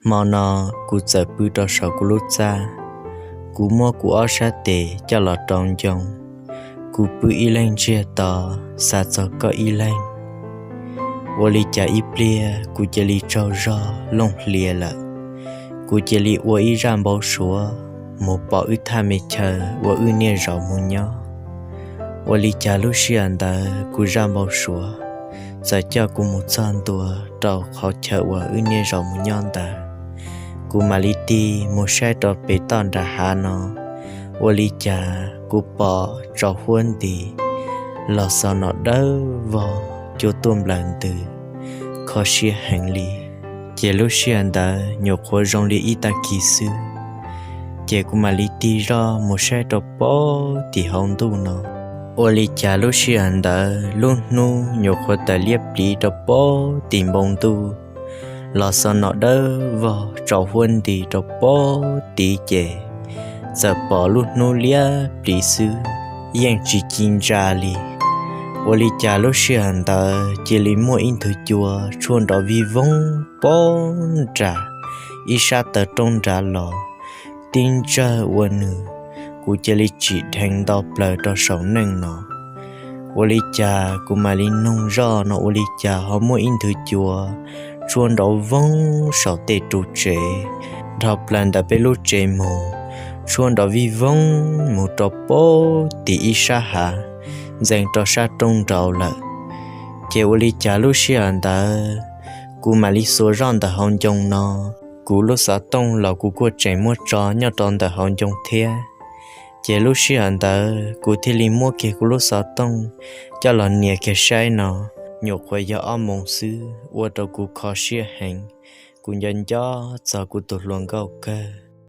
Hmo no kuv txawm pw rau saum kuv lub txaj, kuv muab kuv ob sab tes coj los rau ncoo, kuv pw ib leeg ntsiag to, xav txog koj ib leeg. Ua li cas ib pliag kuv cia li tsaug zog looj hlias lawm, kuv cia li ua ib zaj npau suav mus pom wb thaj me chaw uas wb niaj zaus mus nyob. Ua li cas lub sij hawm ntawd kuv zaj npau suav txawm coj kuv mus txog ntua rau qhov chaw uas wb niaj zaus mus nyob ntawd. Kuv mam li tig mus saib rau pem toj nram hav no, ua li cas kuv pom tsaus huab nti los xaus nom dawb vog cua tuaj nplawm ntws, kho siab heev li. Ces lub sij hawm ntawd nyuam qhuav zoo li ib tag kis xwb, ces kuv mam li tig zoj mus saib rau pem tim hauv ntuj no. Ua li cas lub sij hawm ntawd lub hnub nyuam qhuav tawm liab pliv rau pem tim npoo ntuj los xaus nom dawb vog tsaus huab nti rau pem tid ces txawm pom lub hnub liab pliv xwb, yeej tsis ci ntsa li. Ua li cas lub sij hawm ntawd cia li muaj ib nthwv cua tshuaj nrov vij voog pem nram ib sab taw roob nrad los, tib ntsawg ua nws, kuv cia li tsim dheev nto plaws rau saum neej no. Ua li cas kuv mam li noog zoj no ua li cas ho muaj ib nthwv cua tshuaj nrov voog saum tej ru tsev, dhau plaws ntawm peb lub tsev mus, tshuaj nrov vij voog mus rau pem tim ib sab hav, ntxeev rau sab roob nraud lawm. Ces ua li cas lub sij hawm ntawd kuv mam li xuas zoj ntawm hauv ncoo no, kuv lub xov tooj los kuv kuj tseem muab tso nyob rau ntawm hauv ncoo thiab. Ces lub sij hawm ntawd kuv thiaj li muab kiag kuv lub xov tooj coj los nias kiag saib no, nyuam qhuav yog ob moos xwb, ua rau kuv kho siab heev. Kuv nco nco txog kuv tus hluas nkauj kawg.